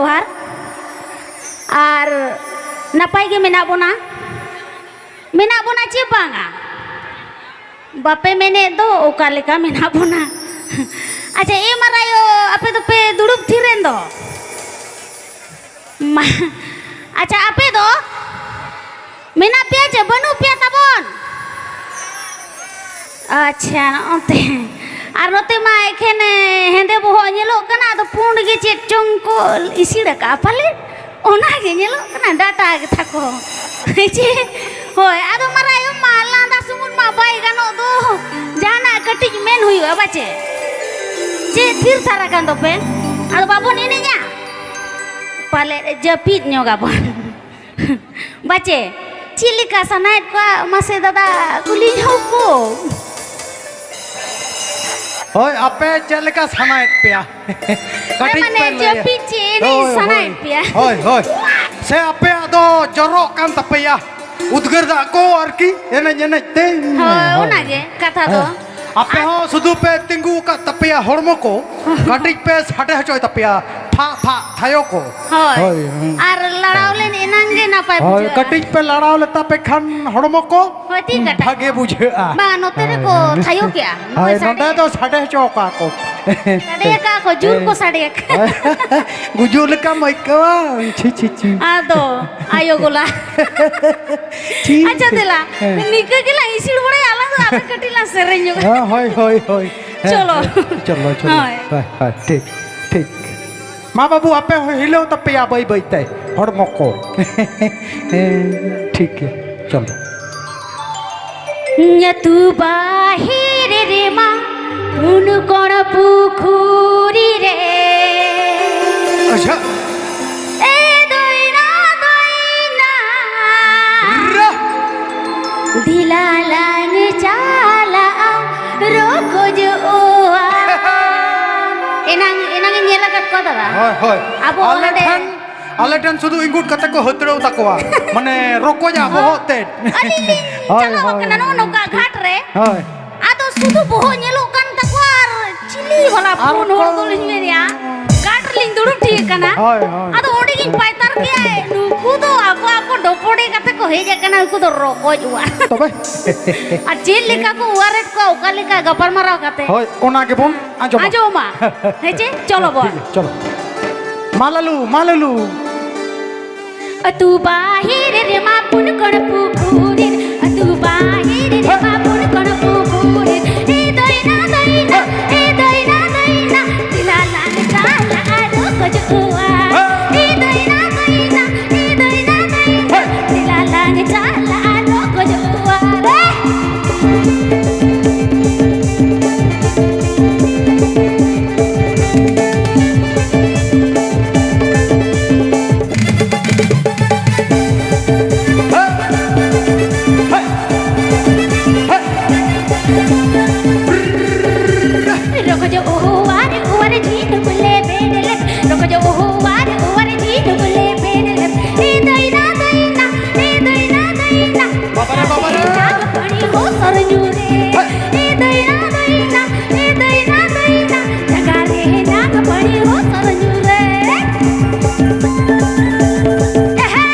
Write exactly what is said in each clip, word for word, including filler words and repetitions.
ᱡᱚᱦᱟᱨ᱾ ᱟᱨ ᱱᱟᱯᱟᱭ ᱜᱮ ᱢᱮᱱᱟᱜ ᱵᱚᱱᱟ? ᱢᱮᱱᱟᱜ ᱵᱚᱱᱟ ᱪᱮ ᱵᱟᱝᱟ? ᱵᱟᱯᱮ ᱢᱮᱱᱮᱫ ᱫᱚ, ᱚᱠᱟ ᱞᱮᱠᱟ ᱢᱮᱱᱟᱜ ᱵᱚᱱᱟ? ᱟᱪᱪᱷᱟ, ᱮ ᱢᱟᱨᱟᱭᱳ, ᱟᱯᱮ ᱫᱚᱯᱮ ᱫᱩᱲᱩᱵ ᱛᱷᱤᱨ ᱮᱱ ᱫᱚ? ᱢᱟ, ᱟᱪᱪᱷᱟ, ᱟᱯᱮ ᱫᱚ ᱢᱮᱱᱟᱜ ᱯᱮᱭᱟ ᱪᱮ ᱵᱟᱹᱱᱩᱜ ᱯᱮᱭᱟ ᱛᱟᱵᱚᱱ? ᱟᱪᱪᱷᱟ, ᱱᱚᱜᱼᱚᱱᱛᱮ᱾ ᱟᱨ ᱱᱚᱛᱮ ᱢᱟ ᱮᱠᱷᱮᱱ, ᱮ, ᱦᱮᱸᱫᱮ ᱵᱚᱦᱚᱜ ᱧᱮᱞᱚᱜ ᱠᱟᱱᱟ, ᱟᱫᱚ ᱯᱩᱸᱰ ᱜᱮ ᱪᱮᱫ ᱪᱚᱝ ᱠᱚ ᱤᱥᱤᱲ ᱟᱠᱟᱜᱼᱟ ᱯᱟᱞᱮ, ᱚᱱᱟ ᱜᱮ ᱧᱮᱞᱚᱜ ᱠᱟᱱᱟ ᱰᱟᱴᱟ ᱜᱮ ᱛᱟᱠᱚ᱾ ᱪᱮ? ᱦᱳᱭ, ᱟᱫᱚ ᱢᱟᱨᱟᱭᱳ ᱢᱟ ᱞᱟᱸᱫᱟ ᱥᱩᱢᱩᱱ ᱢᱟ ᱵᱟᱭ ᱜᱟᱱᱚᱜ ᱫᱚ, ᱡᱟᱦᱟᱱᱟᱜ ᱠᱟᱹᱴᱤᱡ ᱢᱮᱱ ᱦᱩᱭᱩᱜᱼᱟ ᱵᱟᱪᱮ? ᱪᱮᱫ ᱛᱷᱤᱨ ᱛᱷᱟᱨ ᱟᱠᱟᱱ ᱫᱚᱯᱮ? ᱟᱫᱚ ᱵᱟᱵᱚᱱ ᱮᱱᱮᱡᱟ? ᱯᱟᱞᱮ ᱡᱟᱹᱯᱤᱫ ᱧᱚᱜ ᱟᱵᱚᱱ᱾ ᱵᱟᱪᱮ, ᱪᱮᱫ ᱞᱮᱠᱟ ᱥᱟᱱᱟᱭᱮᱫ ᱠᱚᱣᱟ ᱢᱟᱥᱮ ᱫᱟᱫᱟ, ᱠᱩᱞᱤ ᱧᱚᱜ ᱠᱚ᱾ ᱦᱳᱭ, ᱟᱯᱮ ᱪᱮᱫ ᱞᱮᱠᱟ ᱥᱟᱱᱟᱭᱮᱫ ᱯᱮᱭᱟ? ᱠᱟᱹᱴᱤᱡ ᱢᱟᱱᱮ ᱯᱮ ᱞᱟᱹᱭᱟ᱾ ᱡᱟᱹᱯᱤᱫ ᱪᱮ ᱮᱱᱮᱡ ᱦᱳᱭ, ᱥᱟᱱᱟᱭᱮᱫ ᱦᱳᱭ, ᱯᱮᱭᱟ? ᱦᱳᱭ, ᱦᱳᱭ᱾ ᱥᱮ ᱟᱯᱮᱭᱟᱜ ᱫᱚ ᱡᱚᱨᱚᱜ ᱠᱟᱱ ᱛᱟᱯᱮᱭᱟ ᱩᱫᱽᱜᱟᱹᱨ ᱫᱟᱜ ᱠᱚ ᱟᱨᱠᱤ ᱮᱱᱮᱡ ᱮᱱᱮᱡ ᱛᱮ? ᱦᱳᱭ, ᱦᱳᱭ᱾ ᱚᱱᱟᱜᱮ ᱠᱟᱛᱷᱟ ᱫᱚ᱾ ᱦᱮᱸ᱾ ᱟᱯᱮ ᱟᱨ ᱦᱚᱸ ᱥᱩᱫᱷᱩ ᱯᱮ ᱛᱤᱸᱜᱩ ᱟᱠᱟᱫ ᱛᱟᱯᱮᱭᱟ ᱦᱚᱲᱢᱚ ᱠᱚ, ᱠᱟᱹᱴᱤᱡ ᱯᱮ ᱥᱟᱰᱮ ᱦᱚᱪᱚᱭ ᱛᱟᱯᱮᱭᱟ, ᱯᱷᱟᱜ ᱯᱷᱟᱜ ᱛᱷᱟᱭᱚ ᱠᱚ᱾ ᱦᱳᱭ᱾ ᱦᱳᱭ, ᱦᱳᱭ᱾ ᱟᱨ ᱞᱟᱲᱟᱣ ᱞᱮᱱ ᱮᱱᱟᱝ ᱜᱮ ᱱᱟᱯᱟᱭ ᱦᱳᱭ, ᱵᱩᱡᱷᱟᱹᱜᱼᱟ᱾ ᱠᱟᱹᱴᱤᱡ ᱯᱮ ᱞᱟᱲᱟᱣ ᱞᱮᱛᱟ ᱯᱮ ᱠᱷᱟᱱ ᱦᱚᱲᱢᱚ ᱠᱚ ᱦᱳᱭ, ᱴᱷᱤᱠ ᱠᱟᱛᱷᱟ᱾ ᱵᱷᱟᱜᱮ ᱵᱩᱡᱷᱟᱹᱜᱼᱟ᱾ ᱵᱟᱝ, ᱱᱚᱛᱮ ᱨᱮᱠᱚ ᱦᱳᱭ᱾ ᱛᱷᱟᱭᱚ ᱠᱮᱜᱼᱟ᱾ ᱦᱳᱭ, ᱦᱳᱭ, ᱥᱟᱰᱮ ᱱᱚᱰᱮ ᱫᱚ ᱥᱟᱰᱮ ᱦᱚᱪᱚ ᱠᱚᱣᱟ ᱠᱚ᱾ ᱥᱟᱰᱮᱭᱟᱠᱟᱜᱼᱟ ᱠᱚ, ᱡᱳᱨ ᱠᱚ ᱥᱟᱰᱮᱭᱟᱠᱟᱜᱼᱟ᱾ ᱜᱩᱡᱩᱜ ᱞᱮᱠᱟᱢ ᱟᱹᱭᱠᱟᱹᱣᱟ᱾ ᱪᱷᱤ, ᱪᱷᱤ, ᱪᱷᱤ᱾ ᱟᱫᱚ, ᱟᱭᱳ ᱜᱚᱞᱟ᱾ ᱴᱷᱤᱠ, ᱟᱪᱪᱷᱟ, ᱴᱷᱤᱠ᱾ ᱫᱮᱞᱟ, ᱦᱮᱸ᱾ ᱱᱤᱝᱠᱟᱹ ᱜᱮᱞᱟᱝ ᱤᱥᱤᱲ ᱵᱟᱲᱟᱭᱟ, ᱟᱞᱟᱝ ᱫᱚ ᱟᱨ ᱠᱟᱹᱴᱤᱡ ᱞᱟᱝ ᱥᱮᱨᱮᱧ ᱧᱚᱜᱟ᱾ ᱦᱮᱸ, ᱦᱳᱭ, ᱦᱳᱭ, ᱦᱳᱭ᱾ ᱦᱮᱸ, ᱪᱚᱞᱚ᱾ ᱦᱮᱸ, ᱪᱚᱞᱚ, ᱪᱚᱞᱚ᱾ ᱦᱳᱭ᱾ ᱦᱳᱭ, ᱦᱳᱭ, ᱴᱷᱤᱠ, ᱴᱷᱤᱠ᱾ ᱢᱟ ᱵᱟᱹᱵᱩ, ᱟᱯᱮ ᱦᱚᱸ ᱦᱤᱞᱟᱹᱣ ᱛᱟᱯᱮᱭᱟ ᱵᱟᱹᱭ ᱵᱟᱹᱭ ᱛᱮ ᱦᱚᱲᱢᱚ ᱠᱚ᱾ ᱦᱮᱸ, ᱴᱷᱤᱠ ᱜᱮᱭᱟ, ᱪᱚᱞᱚ᱾ ᱧᱟᱹᱛᱩ ᱵᱟᱦᱤᱨ ᱨᱮᱢᱟ ᱯᱩᱱ ᱠᱚᱬ ᱯᱩᱠᱷᱩᱨᱤ ᱨᱮ᱾ ᱟᱪᱪᱷᱟ᱾ ᱮ ᱫᱚᱭᱱᱟ, ᱫᱚᱭᱱᱟ᱾ ᱨᱟ᱾ ᱫᱮᱞᱟ ᱞᱟᱝ ᱪᱟᱞᱟᱜᱼᱟ ᱨᱚᱠᱚᱡ ᱚᱣᱟᱨ᱾ ᱮᱱᱟᱝ, ᱮᱱᱟᱝ ᱤᱧ ᱧᱮᱞ ᱟᱠᱟᱫ ᱠᱚᱣᱟ ᱫᱟᱫᱟ᱾ ᱦᱳᱭ, ᱦᱳᱭ᱾ ᱟᱵᱚ ᱟᱞᱮ ᱱᱚᱰᱮ ᱴᱷᱮᱱ, ᱟᱞᱮ ᱴᱷᱮᱱ ᱥᱩᱫᱷᱩ ᱤᱸᱜᱩᱫ ᱠᱟᱛᱮ ᱠᱚ ᱦᱟᱹᱛᱲᱟᱹᱣ ᱛᱟᱠᱚᱣᱟ᱾ ᱢᱟᱱᱮ ᱨᱚᱠᱚᱡᱟᱜ ᱵᱚᱦᱚᱜ ᱛᱮᱫ᱾ ᱟᱹᱞᱤᱧ ᱞᱤᱧ ᱦᱳᱭ, ᱪᱟᱞᱟᱣ ᱦᱳᱭ, ᱟᱠᱟᱱᱟ ᱱᱚᱜᱼᱚ ᱦᱳᱭ᱾ ᱱᱚᱝᱠᱟ ᱜᱷᱟᱴ ᱨᱮ᱾ ᱦᱳᱭ᱾ ᱟᱫᱚ ᱥᱩᱫᱷᱩ ᱵᱚᱦᱚᱜ ᱧᱮᱞᱚᱜ ᱠᱟᱱ ᱛᱟᱠᱚᱣᱟ ᱟᱨ ᱪᱤᱞᱤ ᱦᱚᱞᱟ ᱟᱨ ᱯᱩᱱ ᱦᱚᱲ ᱠᱚ ᱫᱚᱞᱤᱧ ᱢᱮᱱᱮᱜᱼᱟ᱾ ᱜᱷᱟᱴ ᱨᱮᱞᱤᱧ ᱫᱩᱲᱩᱵ ᱴᱷᱤᱠ ᱠᱟᱱᱟ᱾ ᱦᱳᱭ, ᱦᱳᱭ᱾ ᱟᱫᱚ ᱚᱸᱰᱮ ᱜᱤᱧ ᱯᱟᱭᱛᱟᱨ ᱠᱮᱜᱼᱟ, ᱱᱩᱠᱩ ᱫᱚ ᱟᱠᱚ ᱟᱠᱚ ᱰᱚᱯᱚᱰᱮ ᱠᱟᱛᱮ ᱠᱚ ᱦᱮᱡ ᱟᱠᱟᱱᱟ, ᱩᱱᱠᱩ ᱫᱚ ᱨᱚᱠᱚᱡ ᱚᱣᱟᱨ᱾ ᱛᱚᱵᱮ? ᱟᱨ ᱪᱮᱫ ᱞᱮᱠᱟ ᱠᱚ ᱚᱣᱟᱨᱮᱫ ᱠᱚᱣᱟ, ᱚᱠᱟ ᱞᱮᱠᱟ ᱜᱟᱯᱟᱞᱢᱟᱨᱟᱣ ᱠᱟᱛᱮ? ᱦᱳᱭ, ᱚᱱᱟ ᱜᱮᱵᱚᱱ ᱟᱸᱡᱚᱢᱟ᱾ ᱟᱸᱡᱚᱢᱟ᱾ ᱦᱮᱸ ᱪᱮ? ᱪᱚᱞᱚ ᱵᱚᱱ᱾ ᱴᱷᱤᱠ ᱜᱮᱭᱟ, ᱪᱚᱞᱚ᱾ ᱢᱟ ᱞᱟᱞᱩ, ᱢᱟ ᱞᱟᱞᱩ᱾ ᱟᱹᱛᱩ ᱵᱟᱦᱤᱨ ᱨᱮᱢᱟ ᱯᱩᱱ ᱠᱚᱬ ᱯᱩᱠᱷᱩᱨᱤ, ᱟᱹᱛᱩ ᱵᱟᱦᱤᱨ ᱨᱮᱢᱟ ᱯᱩᱱ ᱠᱚᱬ ᱯᱩᱠᱷᱩᱨᱤ᱾ ᱮ ᱫᱟᱹᱭᱱᱟ, ᱫᱟᱹᱭᱱᱟ, ᱮ ᱫᱟᱹᱭᱱᱟ, ᱫᱟᱹᱭᱱᱟ, ᱫᱮᱞᱟ ᱞᱟᱝ ᱪᱟᱞᱟᱜᱼᱟ ᱨᱚᱠᱚᱡ ᱚᱣᱟᱨ᱾ ᱮ ᱫᱟᱹᱭᱱᱟ, ᱫᱟᱹᱭᱱᱟ, ᱮ ᱫᱟᱹᱭᱱᱟ, ᱫᱟᱹᱭᱱᱟ, ᱫᱮᱞᱟ ᱞᱟᱝ ᱪᱟᱞᱟᱜᱼᱟ ᱨᱚᱠᱚᱡ ᱚᱣᱟᱨ᱾ ᱨᱚᱠᱚᱡ ᱚᱣᱟᱨ, ᱚᱣᱟᱨ ᱡᱷᱤᱱᱩᱠ ᱞᱮᱵᱮᱫ ᱞᱮᱫ, ᱨᱚᱠᱚᱡ ᱚᱣᱟᱨ, ᱚᱣᱟᱨ ᱡᱷᱤᱱᱩᱠ ᱞᱮᱵᱮᱫ ᱞᱮᱫ᱾ ᱮ ᱫᱟᱹᱭᱱᱟ, ᱫᱟᱹᱭᱱᱟ, ᱮ ᱫᱟᱹᱭᱱᱟ, ᱫᱟᱹᱭᱱᱟ᱾ ᱵᱟᱵᱟᱨᱮ, ᱵᱟᱵᱟᱨᱮ᱾ ᱱᱟᱝ ᱯᱟᱹᱲᱤ ᱦᱚᱸ ᱥᱚᱨ ᱧᱩᱨᱮ᱾ ᱦᱮ᱾ ᱮ ᱫᱟᱹᱭᱱᱟ, ᱫᱟᱹᱭᱱᱟ, ᱮ ᱫᱟᱹᱭᱱᱟ, ᱫᱟᱹᱭᱱᱟ᱾ ᱡᱟᱸᱜᱟ ᱨᱮ ᱱᱟᱝ ᱯᱟᱹᱲᱤ ᱦᱚᱸ ᱥᱚᱨ ᱧᱩᱨᱮ᱾ ᱮᱦᱮ᱾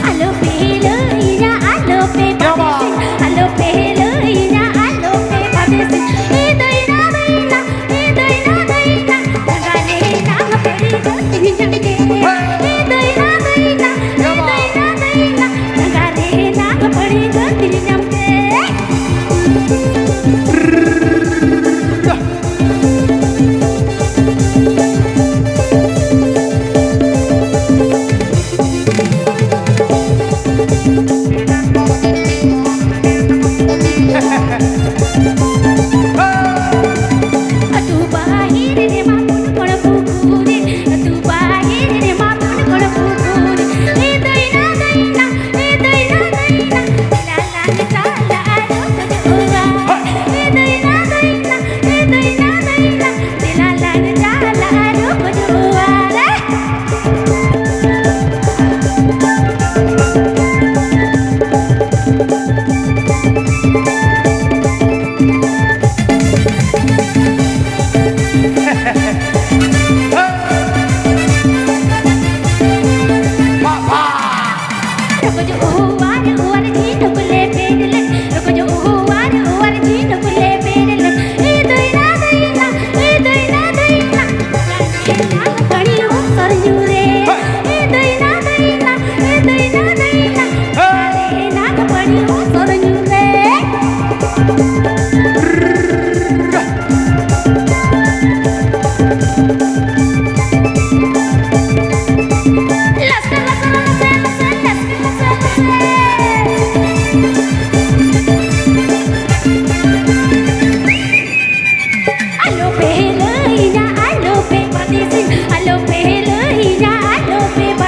ᱟᱞᱚ ᱯᱮ ᱞᱟᱹᱭᱟ, ᱟᱞᱚ ᱯᱮ ᱠᱮᱣᱟ᱾ ᱯᱟᱹᱛᱤᱥᱤᱧ, ᱟᱞᱚ ᱯᱮ ᱞᱟᱹᱭᱟ, ᱟᱞᱚ ᱯᱮ ᱯᱟᱹᱛᱤᱥᱤᱧ᱾ ᱮ ᱫᱟᱹᱭᱱᱟ, ᱫᱟᱹᱭᱱᱟ, ᱮ ᱫᱟᱹᱭᱱᱟ, ᱫᱟᱹᱭᱱᱟ, ᱡᱟᱸᱜᱟ ᱨᱮ ᱱᱟᱝ ᱯᱟᱹᱲᱤ ᱫᱚ ᱛᱤᱧ ᱡᱟᱸᱜᱮ᱾ ᱮ ᱫᱟᱹᱭᱱᱟ, ᱫᱟᱹᱭᱱᱟ, ᱮ ᱫᱟᱹᱭᱱᱟ, ᱫᱟᱹᱭᱱᱟ, ᱡᱟᱸᱜᱟ ᱨᱮ ᱱᱟᱝ ᱯᱟᱹᱲᱤ ᱫᱚ ᱛᱤᱧ ᱡᱟᱸᱜᱮ᱾ ᱟᱹᱛᱩ ᱵᱟᱦᱤᱨ ᱨᱮᱢᱟ ᱯᱩᱱ ᱠᱚᱬ ᱯᱩᱠᱷᱩᱨᱤ, ᱟᱹᱛᱩ ᱵᱟᱦᱤᱨ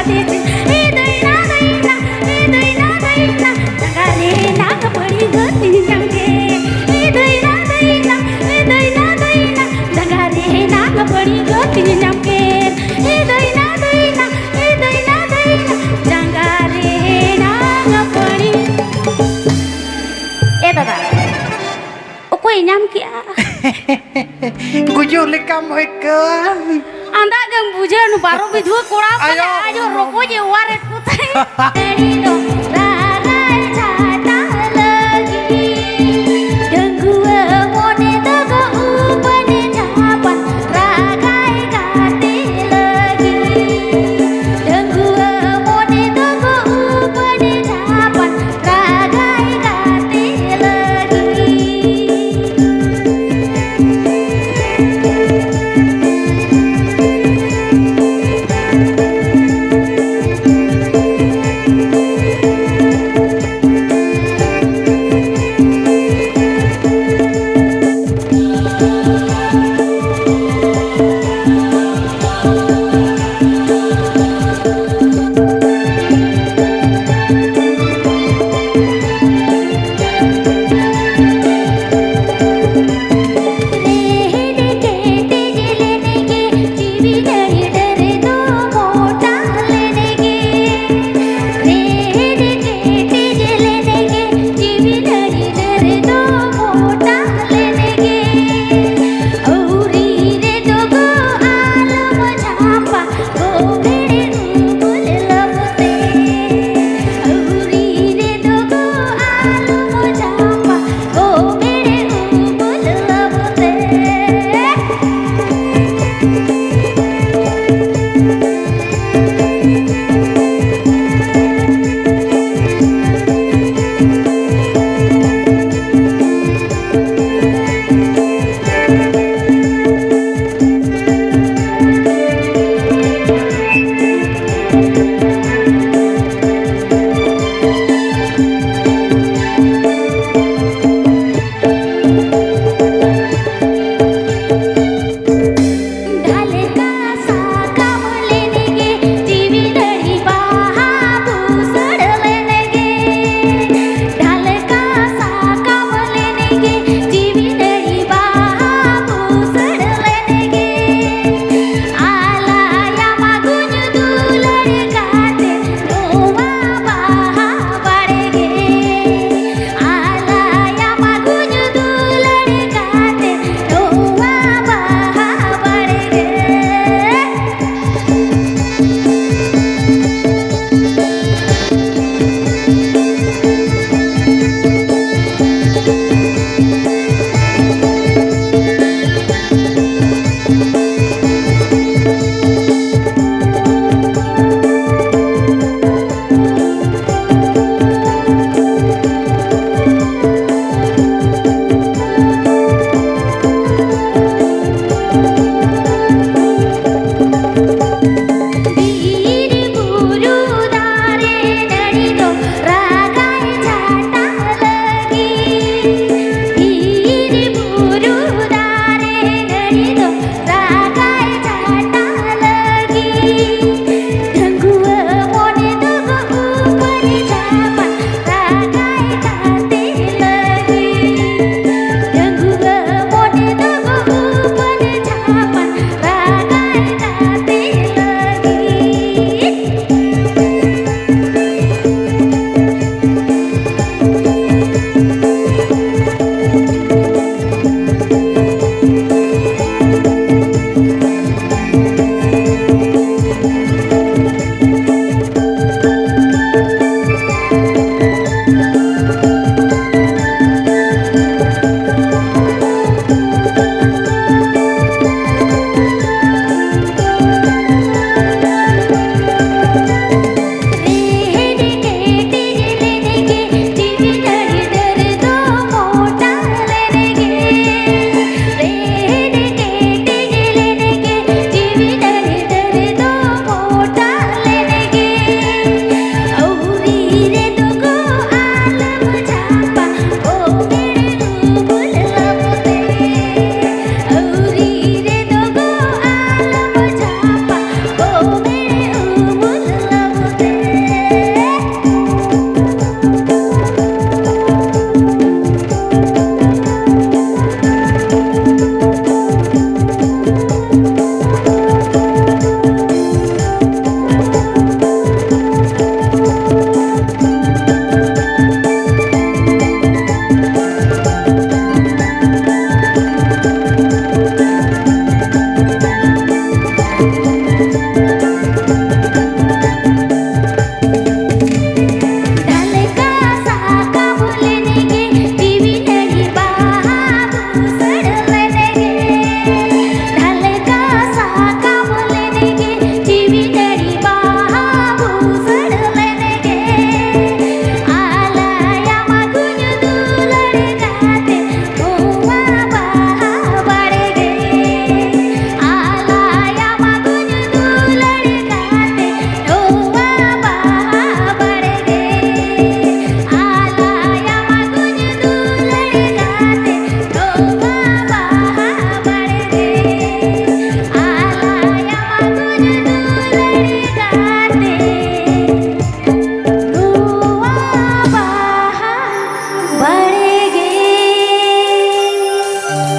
ᱮ ᱫᱟᱹᱭᱱᱟ, ᱫᱟᱹᱭᱱᱟ, ᱮ ᱫᱟᱹᱭᱱᱟ, ᱫᱟᱹᱭᱱᱟ, ᱡᱟᱸᱜᱟ ᱨᱮᱱᱟᱜ ᱯᱟᱹᱲᱤ ᱜᱟᱹᱛᱤᱧ ᱧᱟᱢ ᱠᱮᱫ᱾ ᱮ ᱫᱟᱹᱭᱱᱟ, ᱫᱟᱹᱭᱱᱟ, ᱮ ᱫᱟᱹᱭᱱᱟ, ᱫᱟᱹᱭᱱᱟ, ᱡᱟᱸᱜᱟ ᱨᱮᱱᱟᱜ ᱯᱟᱹᱲᱤ ᱜᱟᱹᱛᱤᱧ ᱧᱟᱢ ᱠᱮᱫ᱾ ᱮ ᱫᱟᱹᱭᱱᱟ, ᱫᱟᱹᱭᱱᱟ, ᱮ ᱫᱟᱹᱭᱱᱟ, ᱫᱟᱹᱭᱱᱟ, ᱡᱟᱸᱜᱟ ᱨᱮᱱᱟᱜ ᱯᱟᱹᱲᱤ᱾ ᱮ ᱫᱟᱫᱟ, ᱚᱠᱚᱭᱮ ᱧᱟᱢ ᱠᱮᱜᱼᱟ? ᱜᱩᱡᱩᱜ ᱞᱮᱠᱟᱢ ᱟᱹᱭᱠᱟᱹᱣᱟ᱾ ᱟᱸᱫᱟᱜ ᱜᱮᱢ ᱵᱩᱡᱷᱟᱹᱣ, ᱱᱩ ᱵᱟᱨᱚ ᱵᱤᱫᱷᱩᱣᱟᱹ ᱠᱚᱲᱟ ᱦᱚᱯᱚᱱ ᱟᱭᱳ᱾ ᱟᱡ ᱨᱚᱠᱚᱡ ᱮ ᱚᱣᱟᱨᱮᱫ ᱠᱚ ᱛᱟᱦᱮᱸ᱾ ᱰᱟᱹᱝᱜᱩᱣᱟᱹ ᱢᱚᱱᱮ ᱫᱚ ᱜᱚ ᱩᱯᱟᱹᱱᱮ ᱡᱷᱟᱯᱟᱱ ᱨᱟᱜᱟᱭ ᱜᱟᱛᱮ ᱞᱟᱹᱜᱤᱫ᱾ ᱰᱟᱹᱝᱜᱩᱣᱟᱹ ᱢᱚᱱᱮ ᱫᱚ ᱜᱚ ᱩᱯᱟᱹᱱᱮ ᱡᱷᱟᱯᱟᱱ ᱨᱟᱜᱟᱭ ᱜᱟᱛᱮ ᱞᱟᱹᱜᱤᱫ᱾